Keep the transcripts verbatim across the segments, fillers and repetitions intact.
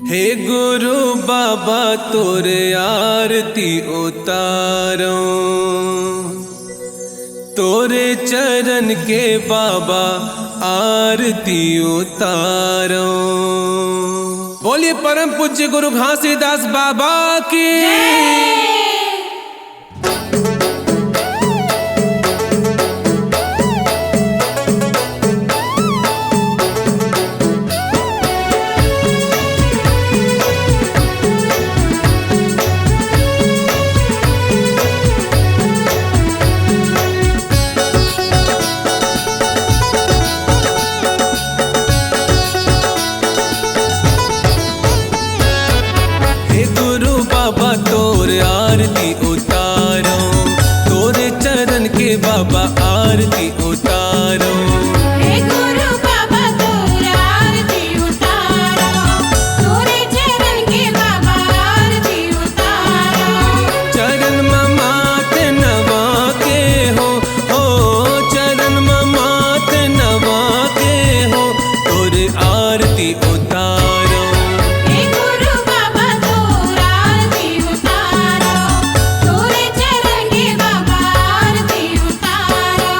हे गुरु बाबा तोरे आरती उतारो, तोरे चरण के बाबा आरती उतारो। बोलिए परम पूज्य गुरु घासीदास बाबा की। हे गुरु बाबा तोर आरती उतारो, तोरे चरण के बाबा आरती उतारो। हे गुरु बाबा तोर आरती उतारो, तोरे चरण के बाबा आरती उतारो। चरण म माथ नवा के हो, हो चरण म माथ नवा के हो, तोर आरती उतारो। हे गुरु बाबा तोर आरती उतारो, तोरे चरण के बाबा आरती उतारो।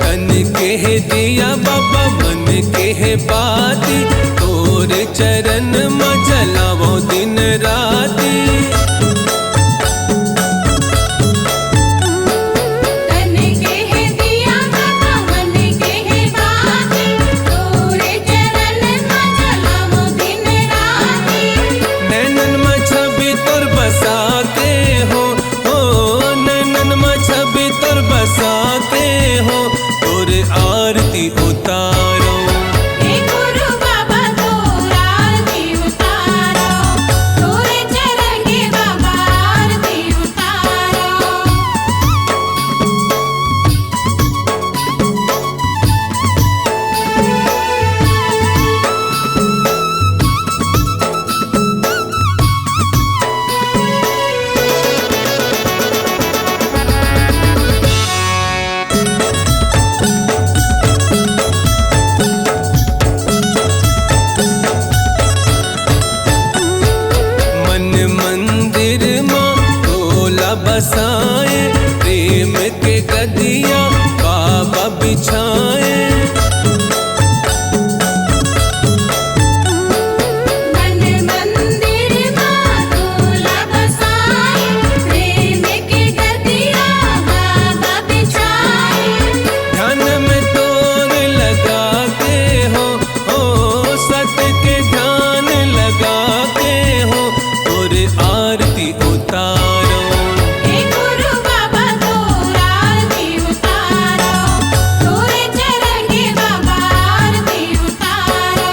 तन के हे दिया बाबा, मन के हे बाती, तोरे चरण म जलावो दिन राती। तन के हे दिया बाबा, मन के हे बाती, तोरे चरण म जलावो दिन राती। नैनन म छवि तोर बसा के हो, हो नैनन म छवि तोर बसा के हो, तोर आरती उतारो। हे गुरु बाबा तोर आरती उतारो, तोरे चरण के बाबा आरती उतारो। मन मंदिर म तोला बसाए, प्रेम के गदिया बाबा बिछाए। मन मंदिर मा तोला बसाए, प्रेम के गदिया बाबा बिछाए। ध्यान में तोर लगा के हो, हो सत के ध्यान लगा के हो, तोर आरती उतारो। हे गुरु बाबा तोर आरती उतारो, तोरे चरण के बाबा आरती उतारो।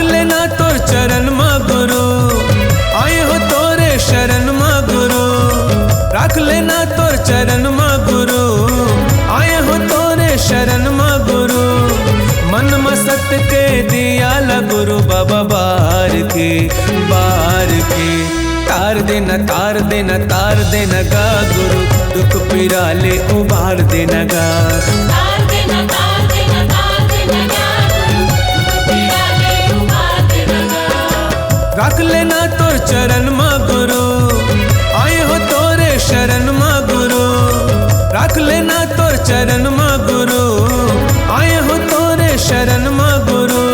लेना तोर चरण मा गुरु, आए हो तोरे शरण मा गुरु। रख लेना तोर चरण मा गुरु, आए हो तोरे शरण मा गुरु। मन मा सत के दिया ला गुरु बाबा बार के, बार के। तार देना, तार देना, तार देना गा गुरु, दुख पीरा ले उबार देना गा। तार देना, तार देना, तार देना गा गुरु, दुख पीरा ले उबार देना गा। रख लेना तोर चरण मा गुरु, आए हो तोरे शरण मा गुरु। रख लेना तोर चरण मा गुरु, आए हो तोरे शरण मा गुरु।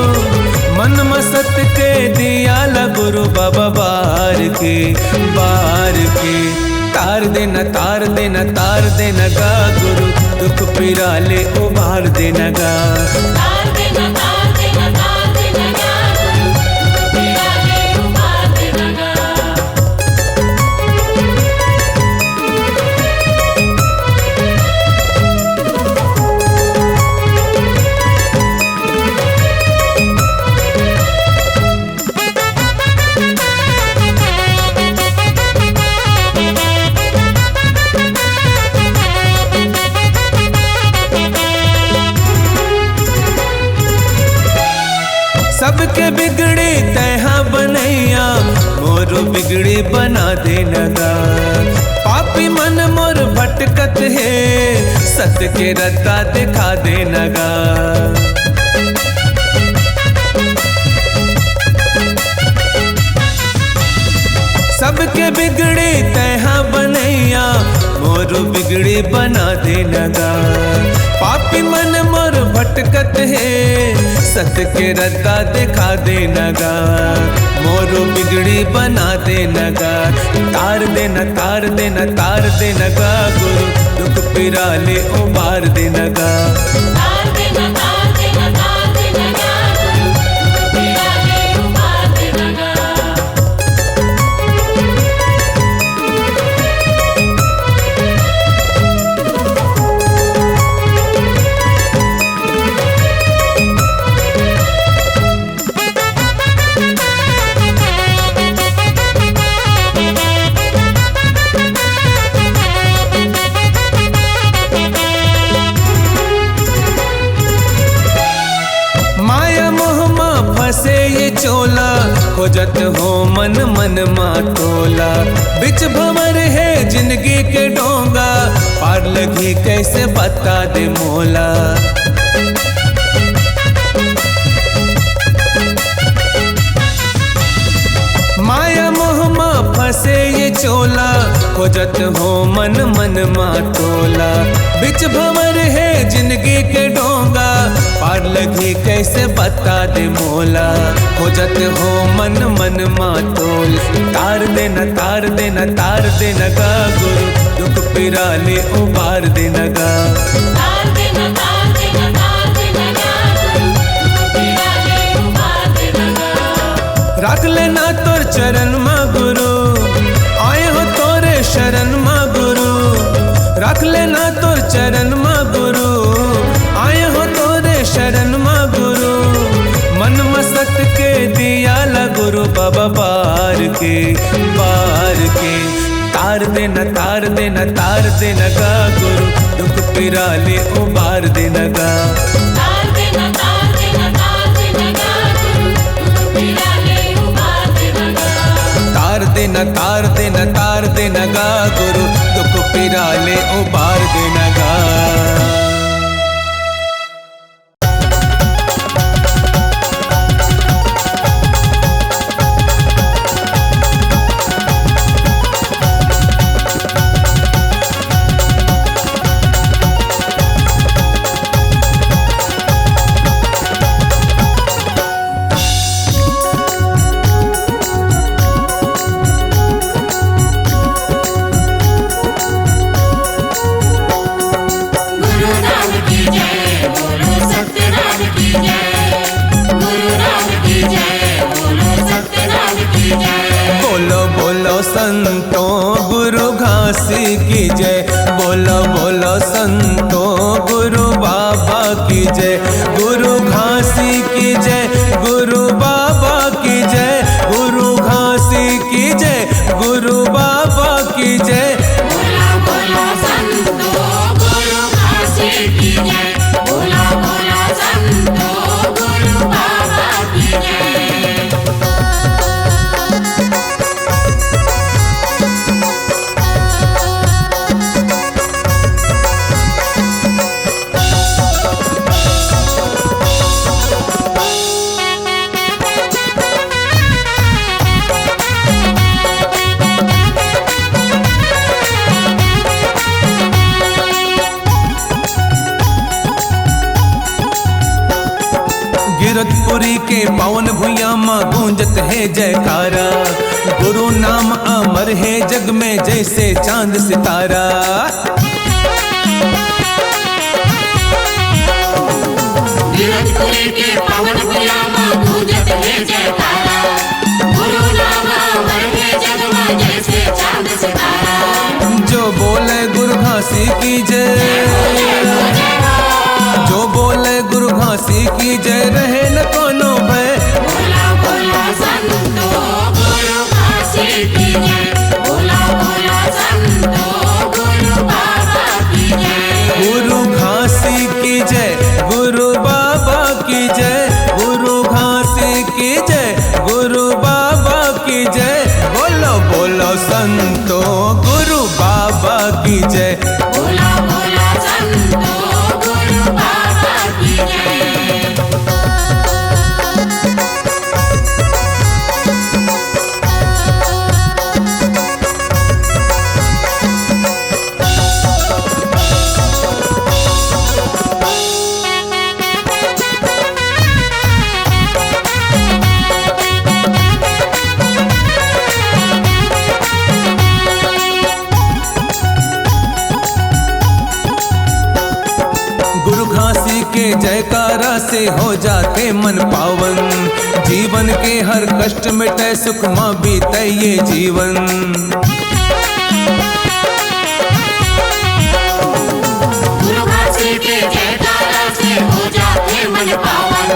मन मा सत के दिया ला गुरु बाबा बार के, बार के। तार देना, तार देना, तार देना गा गुरु, दुख पीरा ले उबार देना गा। तार देना, तार देना, तार देना गा गुरु, दुख पीरा ले उबार देना गा। सबके बिगड़ी तैहा बनैया, मोरो बिगड़ी बना देना गा। पापी मन मोर भटकत हे, सत के रद्दा दिखा देना गा। सबके बिगड़ी तैहा बनैया, मोरो बिगड़ी बना देना गा। पापी मन मोर भटकत हे, सत के रद्दा दिखा देना गा। मोरो बिगड़ी बना देना गा। तार देना, तार देना, तार देना गा गुरु, दुख पीरा ले उबार देना गा। तार देना, तार देना, तार देना गा गुरु, दुख पीरा ले उबार देना गा। माया मोह मा फंसे ये चोला, खोजत हो मन मन मा तोला। बिच भंवर हे जिंदगी के डोंगा, पार लगही कैसे बता दे मोला। माया मोह मा फंसे ये चोला, खोजत हो मन मन मा तोला। बिच भंवर हे जिंदगी के डोंगा, पार लगही कैसे बता दे मोला। खोजत हो मन मन मा तोला। तार देना, तार देना, तार देना गा गुरु, दुख पीरा ले उबार देना गा। तार देना, तार देना, तार देना गा गुरु, दुख पीरा ले उबार देना गा। रख लेना तोर चरण मा गुरु, आए हो तोरे शरण मा गुरु। रख लेना तोर चरण मा गुरु, आए हो तोरे शरण मा गुरु। मन मा सत के दिया ला गुरु बाबा बार के, बार के। तार देना, तार देना, तार देना गा गुरु, दुख पीरा ले उबार देना गा। तार देना, तार देना, तार देना गा गुरु, दुख पीरा ले उबार देना गा। तार देना, तार देना, तार देना गा गुरु, दुख पीरा ले उबार देना गा। पुरी के पावन भुइयां म गूंजत हे जयकारा। गुरु नाम अमर हे जग में जैसे चांद सितारा। गिरधपुरी के पावन भुइयां म गूंजत हे जयकारा। गुरु नाम अमर हे जग में जैसे चांद सितारा। जो बोले गुरु घासी की जय, जो बोले गुरु घासी की जय, रहे न कोनो भय। बोला बोला संतो गुरु घासी की जय। बोला बोला संतो गुरु बाबा की जय। गुरु घासी की जय, गुरु बाबा की जय, गुरु घासी की जय, गुरु बाबा की जय। बोलो बोलो संतो गुरु बाबा की जय। बोला बोला संतो गुरु बाबा की जय। गुरु घासी के जयकारा से हो जाथे मन पावन। जीवन के हर कष्ट मिटे, सुख मा बीते ये जीवन। गुरु घासी के जयकारा से हो जाथे मन पावन।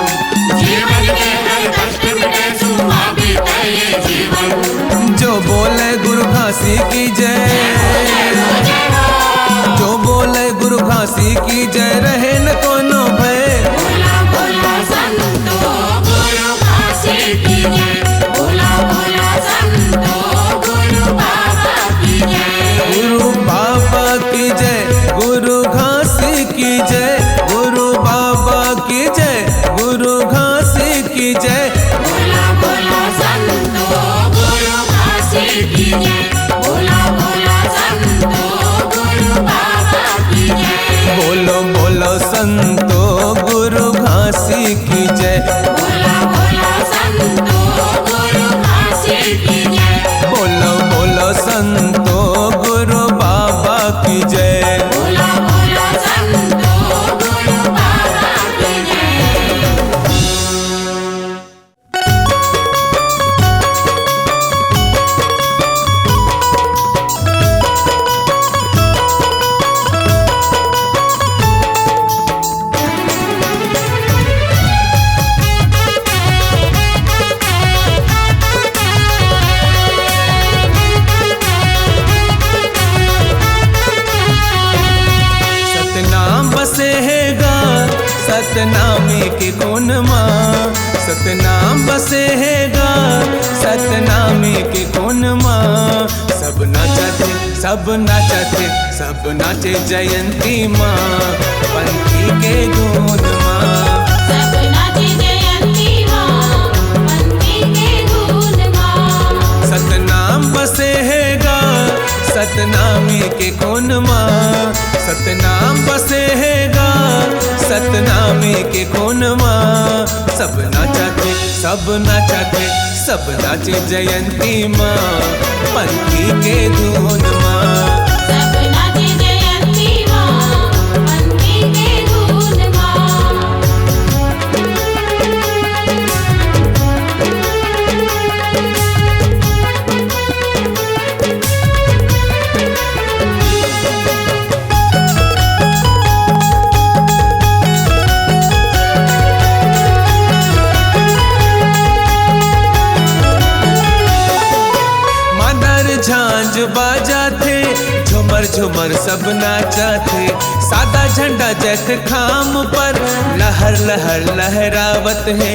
जीवन के हर कष्ट मिटे, सुख मा बीते ये जीवन। जो बोले गुरु घासी की जय, जो बोले गुरु घासी की जय, रहे न कोनो भय। बोला बोला संतो गुरु घासी की जय। बोला बोला संतो गुरु बाबा की जय। गुरु बाबा की जय, गुरु घासी की जय, गुरु बाबा की जय, गुरु घासी की जय। बोला बोला संतो गुरु घासी की जय। बोला बोला संतो गुरु बाबा की जय। बोलो बोलो संतो गुरु घासी की जय। बोला बोला संतो गुरु घासी की जय। बोलो बोलो संतो गुरु बाबा की जय। बोला बोला संतो गुरु बाबा की जय। सतनाम बसे हे गा सतनामी के कोन मा। सतनाम बसे हे गा सतनामी के कोन मा। सब नाचथे, सब नाचथे, सब नाचे जयंती मा, पंथी के धुन मा। सब नाचे जयंती मा, पंथी के धुन मा। सतनाम बसे हे गा सतनामी के कोन मा। सतनाम बसे हे गा सतनामी के कोन मा। सब नाचथे, सब नाचथे, सब नाचे जयंती मा, पंथी के धुन मा। सब नाचे जयंती मा, पंथी के धुन मा। मांदर झांझ बाजाथे, झुमर झुमर सब नाचाथे। सादा झंडा जैतखाम पर लहर लहर लहरावत हे।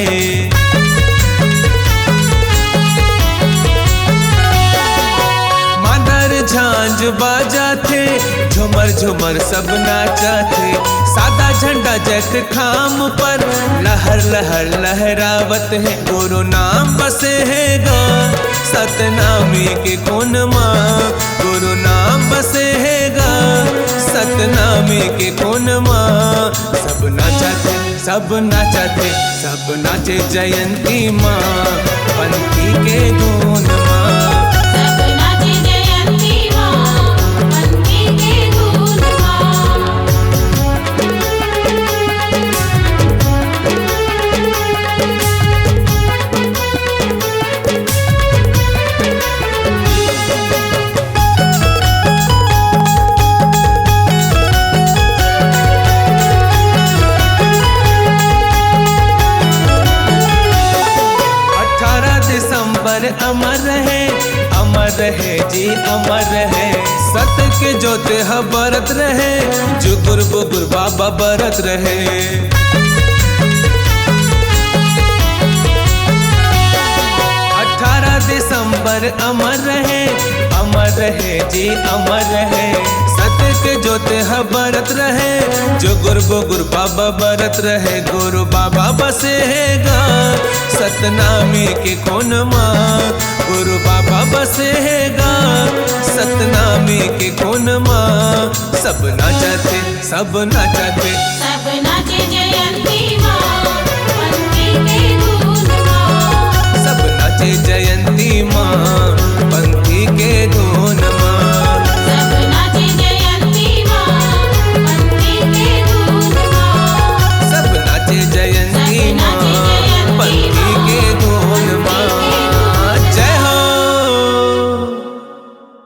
मांदर झांझ बाजाथे, झुमर झुमर सब नाचाथे। सादा झंडा जैतखाम पर लहर लहर लहरावत हे। गुरु नाम बसे हे गा सतनामी के कोन मा। गुरु नाम बसे हे गा सतनामी के कोन मा। सब नाचाथे, सब नाचत हे, सब नाचे जयंती माँ, पंथी के धुन माँ। सब नाचे जयंती माँ, पंथी के धुन माँ। अठारह दिसंबर अमर रहे, अमर रहे जी, अमर रहे। सत के जोत ह बरत रहे, जुगुर बुगुर बाबा बरत रहे। अठारह दिसंबर अमर रहे, अमर रहे जी, अमर रहे। सत के जोत ह बरत रहे, जुगुर बुगुर बाबा बरत रहे। गुरु बाबा बसे हे गा सतनामी के कोन मा, गुरु बाबा बसे हे गा सतनामी के कोन मा। सब नाचत हे, सब नाचत हे। सब नाचे जयंती माँ, पंथी के धुन माँ। सब नाचे जयंती माँ, पंथी के धुन